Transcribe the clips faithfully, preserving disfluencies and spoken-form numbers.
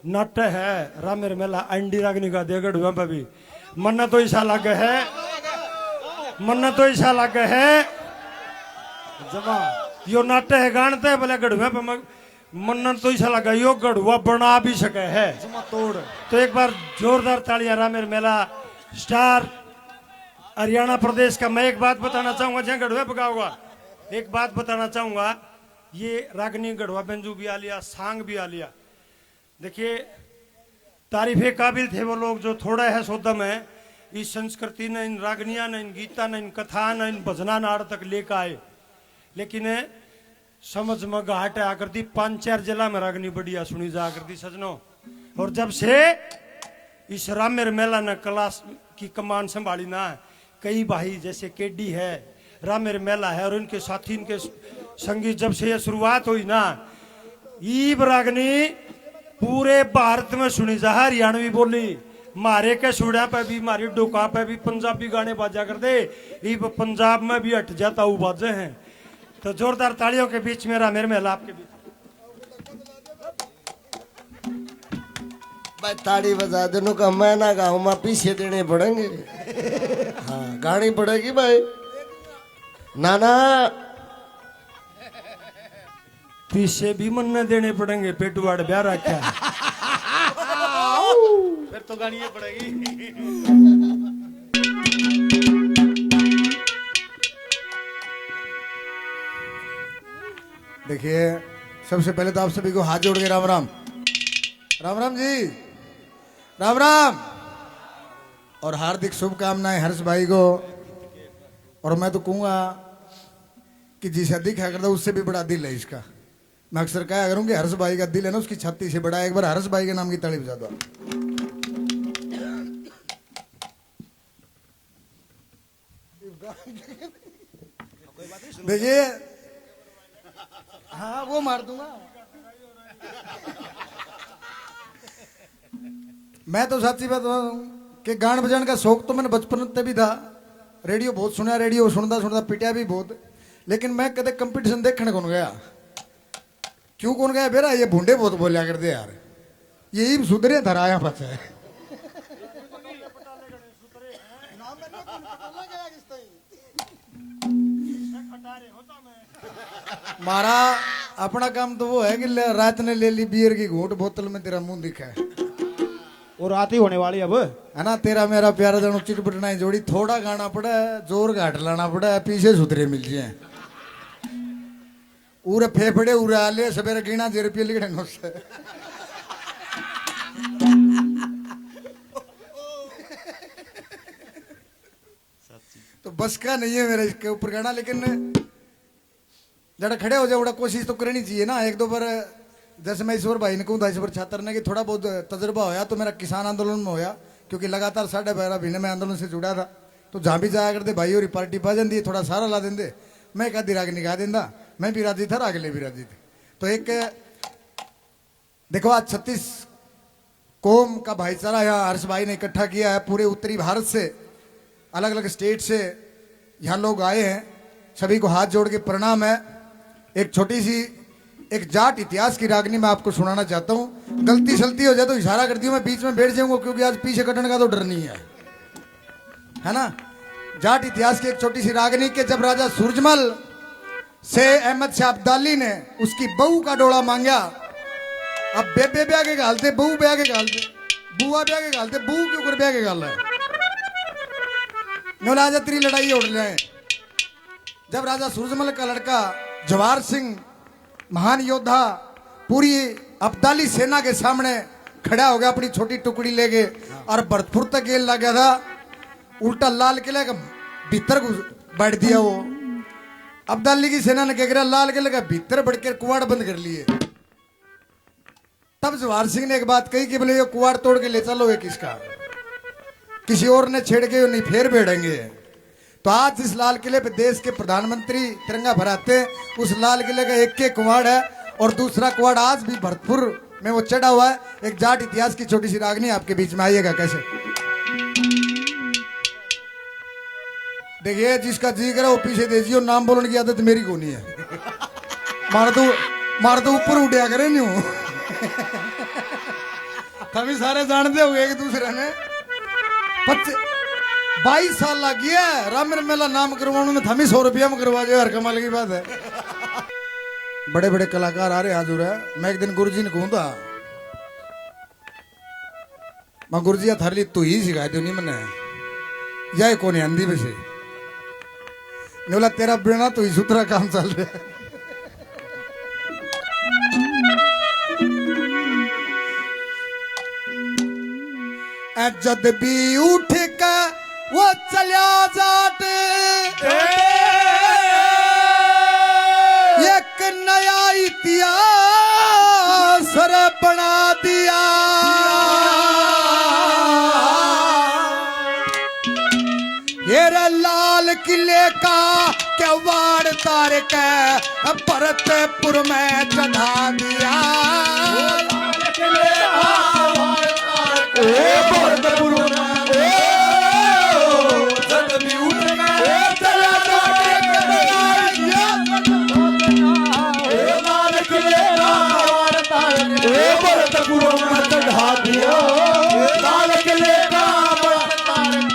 नाट्य है रामेर मेला, अंडी रागनी गा दे गढ़ुआ पे भी। मन्ना तो ऐसा लगे है, मन्ना तो ऐसा लगे है जमा यो नाट्य है गाणते बोले गढ़ुआ पे मग-, मन्ना तो ऐसा लगे यो गढ़ुआ बना भी सके है। जमा तोड़। तो एक बार जोरदार तालियां रामेर मेला स्टार हरियाणा प्रदेश का। मैं एक बात बताना चाहूंगा, जहाँ गढ़ुआ पे गाओगा, एक बात बताना चाहूंगा, ये रागनी गढ़वा बेंजू भी आ लिया, सांग भी आ लिया। देखिए, तारीफे काबिल थे वो लोग जो थोड़ा है सौदा में इस संस्कृति ने, इन रागनियां ने, इन गीता ने, इन कथा ने, इन भजना नाड़ तक लेकर आए। लेकिन समझ में घाट है आकर दी, पांच चार जिला में रागनी बढ़िया सुनी जा करती सजनो। और जब से इस रामेर मेला ने कला की कमान संभाली ना, कई भाई जैसे केडी है, रामेर मेला है और इनके साथी, इनके संगी, जब से ये शुरुआत हुई ना, ईब रागनी पूरे भारत में सुनी जा, हरियाणवी बोली। मारे के सुड़ा पे भी, मारी डोका पे भी पंजाबी गाने बाजा कर दे। ईब पंजाब में भी हट जाता हूँ बाजे हैं। तो जोरदार तालियों के बीच में रामेर मेला आपके बीच। भाई, ताड़ी बजा देनु का मैं ना गाऊं, मैं पीछे देने पड़ेंगे। हाँ, गानी पड़ेगी भाई। ना, ना। पीछे भी मन्ने देने पड़ेंगे, पेटवाड़ ब्याह रखा है। फिर तो गानी ये पड़ेगी। देखिए, सबसे पहले तो आप सभी को हाथ जोड़ के राम राम, राम राम जी, राम राम और हार्दिक शुभकामनाएं हर्ष भाई को। और मैं तो कहूँगा कि जिसे दिखा करता उससे भी बड़ा दिल है इसका। मैं अक्सर कहा करूँ कि हर्ष भाई का दिल है ना, उसकी छाती से बड़ा है। एक बार हर्ष भाई के नाम की ताली बजा दो। देखिए, हाँ, वो मार दूंगा। मैं तो साची बात बताऊं कि गान बजान का शौक तो मैंने बचपन ते भी था। रेडियो बहुत सुना, रेडियो सुनता सुनता पिटिया भी बहुत, लेकिन मैं कदे कंपटीशन देखने कौन गया। क्यों कौन गया बेरा? ये भूंडे बहुत बोलिया करते यार। ये इब सुधरे धराया फंसे। मारा अपना काम तो वो है कि ले, रात ने ले ली बियर की घूंट, बोतल में तेरा मुंह दिखा है। और रात ही होने वाली अब। है ना, तेरा मेरा प्यारा जानू चिटपट नहीं जोड़ी, थोड़ा गाना पड़े, जोर घाट लाना पड़े, पीछे सुधरे मिल जाए। उरे फेफड़े उरे आले, सवेरे गिना जे रुपये लिखने उससे। तो बस का नहीं है मेरा इसके ऊपर गाना, लेकिन जरा खड़े हो जाओ, बड़ा कोशिश तो करनी चाहिए ना। एक दो बार जैसे मैं ईश्वर भाई ने कहूँ था, ईश्वर छात्र ने, कि थोड़ा बहुत तजर्बा होया तो मेरा किसान आंदोलन में होया, क्योंकि लगातार साढ़े बारह महीने मैं आंदोलन से जुड़ा था। तो जहाँ भी जाया करते भाई और पार्टी पा जाती है, थोड़ा सारा ला देंदे, मैं एक आधी राग निकाल देंदा। मैं भी राजी था, राग ले भी राजी थे। तो एक देखो, आज छत्तीस कौम का भाईचारा यहाँ हर्ष भाई ने इकट्ठा किया है। पूरे उत्तरी भारत से, अलग अलग स्टेट से यहाँ लोग आए हैं। सभी को हाथ जोड़ के प्रणाम है। एक छोटी सी, एक जाट इतिहास की रागनी मैं आपको सुनाना चाहता हूँ। गलती सलती हो जाए तो इशारा कर दियो, मैं बीच में बैठ जाऊंगा, क्योंकि आज पीछे कटने का तो डर नहीं है, है ना। जाट इतिहास की एक छोटी सी रागनी के जब राजा सूरजमल से अहमद शाह अब्दाली ने उसकी बहू का डोला मांगा। अब बेबे ब्याह के घालते, बहू ब्याह के घालते, बुआ ब्याह के घालते, बहू के ऊपर ब्याह के घाल है। नौलाजा तेरी लड़ाई उड़ रहे हैं। जब राजा सूरजमल का लड़का जवार सिंह, महान योद्धा, पूरी अब्दाली सेना के सामने खड़ा हो गया, अपनी छोटी टुकड़ी लेके, और भरतपुर तक गेल लग गया था। उल्टा लाल किले के भीतर घुस बैठ दिया वो। अब्दाली की सेना ने क्या करा, लाल किले के भीतर बढ़ के कुआड़ बंद कर लिए। तब जवाहर सिंह ने एक बात कही कि बोले, "ये कुआड़ तोड़ के ले चलो, ये किसका, किसी और ने छेड़ के ये नहीं, फिर भिड़ेंगे।" तो आज जिस लाल किले पे देश के प्रधानमंत्री तिरंगा फहराते हैं, उस लाल किले का एक के कुआड़ है और दूसरा कुआड़ आज भी भरतपुर में वो चढ़ा हुआ है। एक जाट इतिहास की छोटी सी रागनी आपके बीच में, आइएगा कैसे। देखिए, जिसका जी करे वो पीछे दे जियो, नाम बोलने की आदत मेरी को नहीं है। मार तो, मार तो ऊपर उड़या करे न्यू। थमी सारे जानते हो एक दूसरे ने। पच्चीस, बाईस साल लग गया है रामर मेला नाम करवाने में, थमी सौ रुपया में करवा दो यार, कमाल की बात है। बड़े बड़े कलाकार आ रहे हैं आज उरे। मैं एक दिन गुरुजी ने कहूँ था, मैं गुरुजी, थारे लिए तू ही सिखा दो नहीं मने, या कोनी आंदी वैसे। ने बोला, तेरा बिना तो ही सुथरा काम चल रहा है। ए जद भी उठ के वो चल्या जाट, एक नया इतिहास रे बना दिया। ये रे लाल किले का किवाड़ तार के भरतपुर में चढ़ा दिया। लाल किले का किवाड़ तार के, ए भरतपुर में, ए, जद भी उठ के, ए चला जाट, ए लाल किले का किवाड़ तार के, ए भरतपुर में चढ़ा दिया। लाल किले का,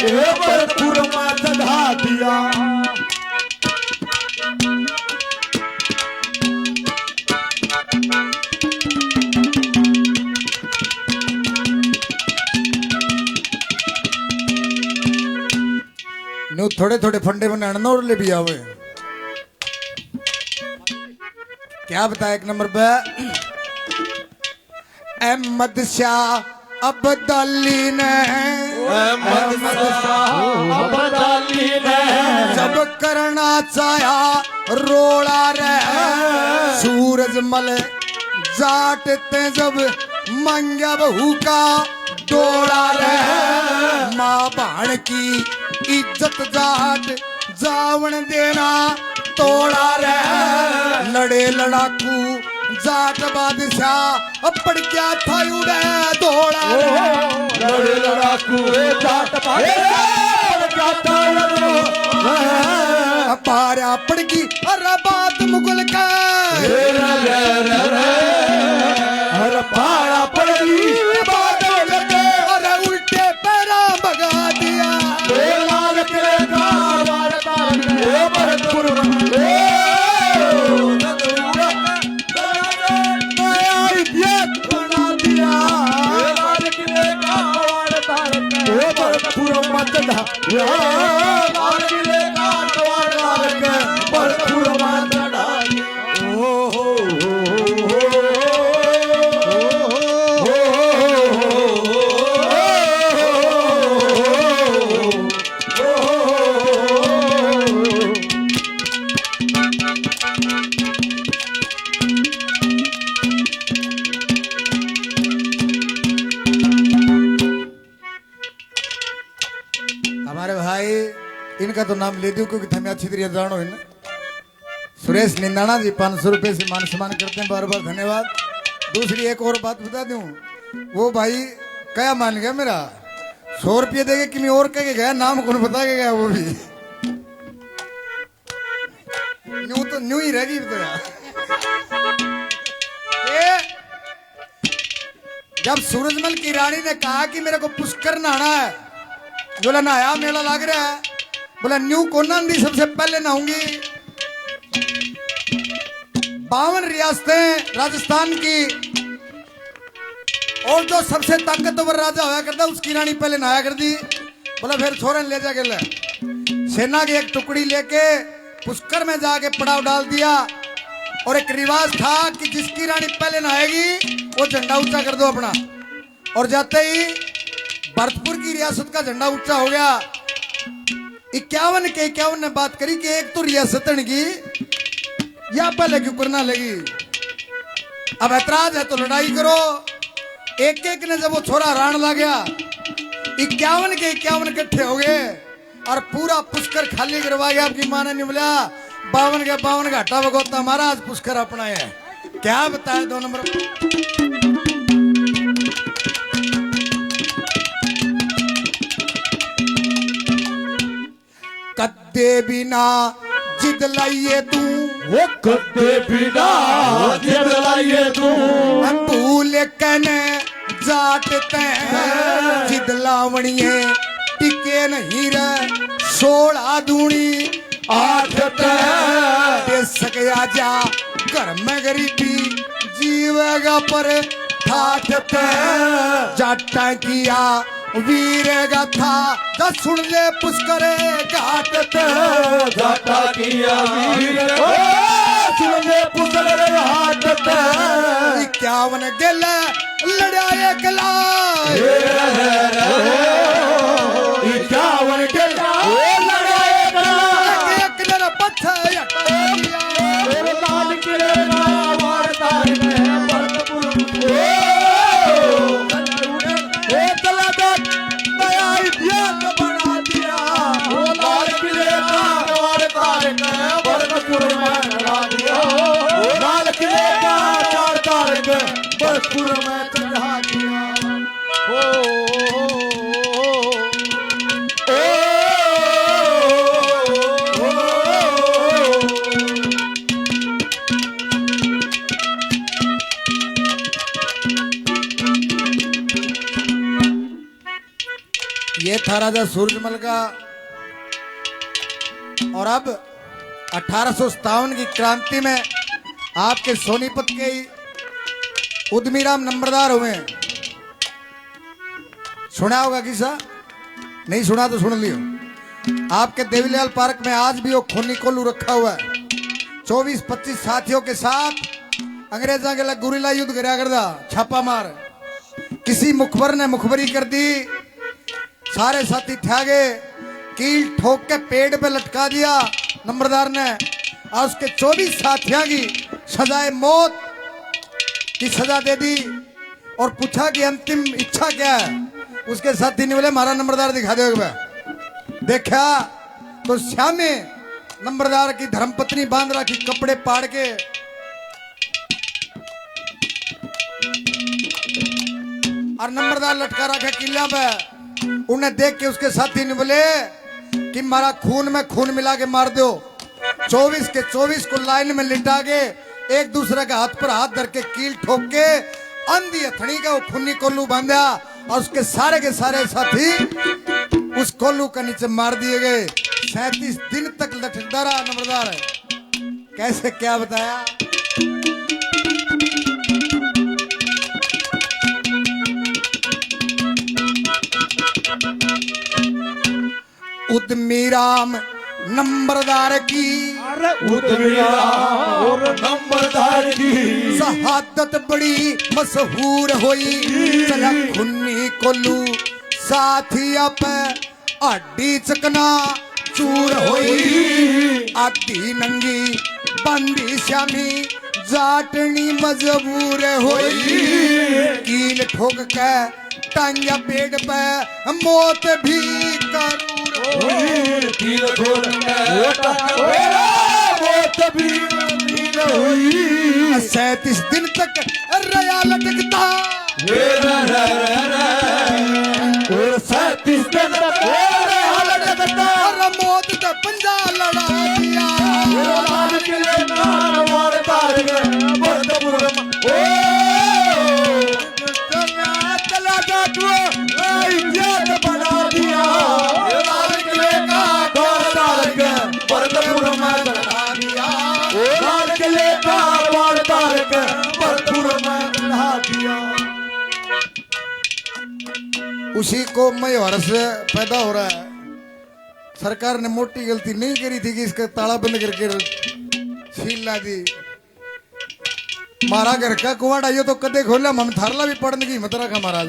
ए भरतपुर में चढ़ा दिया। न्यू थोड़े थोड़े फंडे बनाने और ले भी आवे। क्या बताया एक नंबर पे अहमद शाह अब्दाली ने, अहमद शाह अब्दाली ने जब करना चाहा रोला रे, सूरजमल जाट ते जब मांग्या बहू का डोला रे, माँ भाण की इज्जत जाट जावण देना तोड़ा रे। लड़े लड़ाकू जाट बादशाह, अब पड़ गया था उड़े धोला रे। लड़े लड़ाकू जाट बादशाह, पड़ गया था उड़े धोला रे। पारा पड़ गई अरे बात मुगल का। अरे पारा पड़ गई बात मुगल का। अरे उल्टे पैरा भगा दिया। ए लाल किले का किवाड़ तार के, ए भरतपुर में, ए, नया इतिहास बना दिया। ए लाल किले का किवाड़ तार के, ए भरतपुर में चढ़ा, ए लाल किले का किवाड़ तार के, भरतपुर में चढ़ा दिया। हमारे भाई, इनका तो नाम ले दूं क्योंकि थमे अच्छी तरह जानो है ना। सुरेश निंदाना जी पाँच सौ रुपए से मान सम्मान करते हैं, बार बार धन्यवाद। दूसरी एक और बात बता दूं, वो भाई क्या मान गया मेरा, सौ रुपये देके किमी और कह के गया, नाम कौन बता के गया वो भी। न्यू तो न्यू ही रह गई तो यार। ए, जब सूरजमल की रानी ने कहा कि मेरे को पुष्कर नहाना है, बोला, नहाया, मेला लग रहा है। बोला, न्यू कोना दी, सबसे पहले नहाऊंगी। बावन रियासतें राजस्थान की, और जो सबसे ताकतवर राजा होया करता, उसकी रानी पहले नहाया कर दी। बोला, फिर छोरे ने ले जा गेले। सेना की एक टुकड़ी लेके पुष्कर में जाके पड़ाव डाल दिया। और एक रिवाज था कि जिसकी रानी पहले नहाएगी, वो झंडा ऊंचा कर दो अपना। और जाते ही भरतपुर की रियासत का झंडा ऊंचा हो गया। इक्यावन के इक्यावन ने बात करी कि एक तो रियासतन की, या पहले क्यों करना लगी? अब ऐतराज है तो लड़ाई करो। एक एक ने जब वो छोरा हरान ला गया, इक्यावन के इक्यावन इकट्ठे हो गए और पूरा पुष्कर खाली करवा गया। आपकी माँ ने नहीं बोला, बावन के बावन घाटा भगोता महाराज, पुष्कर अपना है। क्या बताए दो नंबर। कद्दे भी ना जिद लाइए तू, वो कदे भी ना जिद लाइए तू। भूल कने जाट तै जिद लावणिए, टिके नहीं रे सोलह दूनी आठ तै। बेशक आजा घर में गरीबी, जीवेगा पर ठाठ तै। जाटा किया वीर गाथा, जा सुन ले पुष्कर घाट तै। जाटा किया वीर, ओ, सुन ले पुष्कर घाट तै। इक्यावन गेले लड़ा एकला। इक्यावन गेले लड़ा एकला। एक, एक दर पछे हटा दिया। लाल किले का वार तार में भरतपुर। ओ, ओ, चला जा, नया इतिहास बना दिया। ओ, लाल किले का वार तार में भरतपुर में चढ़ा दिया। ओ, लाल किले का चार तार में भरतपुर में चढ़ा दिया। ओ, ओ, ओ, ओ, ओ, ओ, ओ, ओ। ये था राजा सूरजमल का। और अब अठारह सौ सत्तावन की क्रांति में आपके सोनीपत के ही उदमी राम नंबरदार हुए। सुना होगा किस्सा, नहीं सुना तो सुन लियो। आपके देवीलाल पार्क में आज भी वो खूनी कोल्लू रखा हुआ है। चौबीस पच्चीस साथियों के साथ अंग्रेजां के लिए गुरिल्ला युद्ध करया करदा, छापा मार। किसी मुखबर ने मुखबरी कर दी, सारे साथी ठा गए, कील ठोक के पेड़ पे लटका दिया नंबरदार ने, और उसके चौबीस साथियों की सजाए मौत की सजा दे दी। और पूछा कि अंतिम इच्छा क्या है? उसके साथी ने बोले, "म्हारा नंबरदार दिखा दो एक बार।" देखा तो श्यामे नंबरदार की धर्मपत्नी बांध रखी, कपड़े पाड़ के, और नंबरदार लटका रखे किला पे। उन्हें देख के उसके साथी ने बोले कि "म्हारा खून में खून मिला के मार दो।" चौबीस के चौबीस को लाइन में लिटा के एक दूसरे के हाथ पर हाथ धर के कील ठोक के आंधी हथनी का वो खूनी कोल्लू बांधा और उसके सारे के सारे साथी उस कोल्लू के नीचे मार दिए गए। सैंतीस दिन तक लटकता रहा नंबरदार। कैसे, क्या बताया? उदमी राम नंबरदार की, अरे उदमी राम और नंबरदार की शहादत बड़ी मशहूर होई। चला खूनी कोल्लू साथिया पे आडी चकना चूर होई। आधी नंगी बांधी श्यामी जाटनी मजबूर होई। कील ठोक के टांग्या पेड़ पे मौत भी करूर होई। कील ठोक के टांग्या पेड़ पे मौत भी करूर होई। सैंतीस दिन तक रहा लटकता। रे रे रे रे रे। और सैंतीस दिन तक रहा लटकता। और मौत ते पंजा लड़ा दिया। लाल किले का वार तार के भरतपुर में, ओ, चला जा तू, इज्जत बना दिया। लाल किले का वार तार के भरतपुर में चढ़ा दिया। लाल किले का वार तार के भरतपुर में चढ़ा दिया। उसी को मैं हर्ष पैदा हो रहा है। सरकार ने मोटी गलती नहीं करी थी कि इसका ताला बंद करके सील ला दी। म्हारा घर का कुआड़ा यो तो कदे खोला, हम थारला भी पढ़ने की हिम्मत रखा महाराज।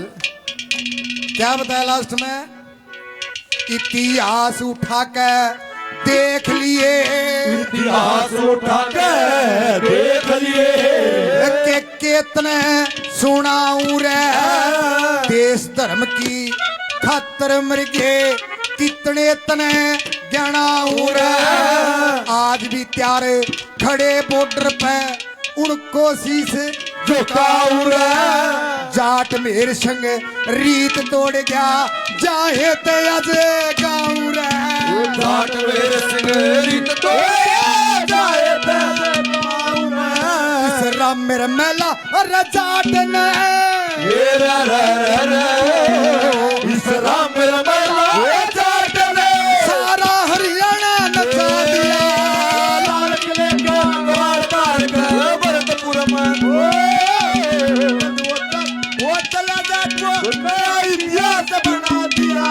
क्या बताया लास्ट में? इतिहास उठा के देख लिए। इतिहास उठा के देख लिए। के कितने सुनाऊं रे, देश धर्म की खातर मर गए कितने तने गणाऊं रे। आज भी तैयार खड़े बॉर्डर पे उनको शीश झुकाऊं रे। जाट मेर संग रीत तोड़ गया, जाहे ते आज गाऊं रे। जाट मेर संग रीत तोड़ गया, जाहे ते मेरा मेला अरे जाट ने। ये रा रा रा रा, इस राम मेरा मेला अरे जाट ने। सारा हरियाणा नचा दिया। लाल किले का कवाड़ तार के भरतपुर में। वो चला जाट वो नया इतिहास बना दिया।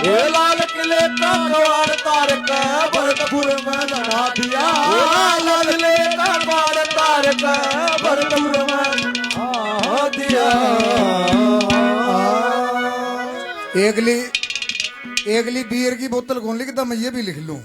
ये लाल किले का कवाड़ तार के भरतपुर में लगा दिया। लाल किले का कवाड़ तार के भरतपुर में आ दिया। एगली, एगली बीयर की बोतल कौन लिखता, मैं ये भी लिख लूं।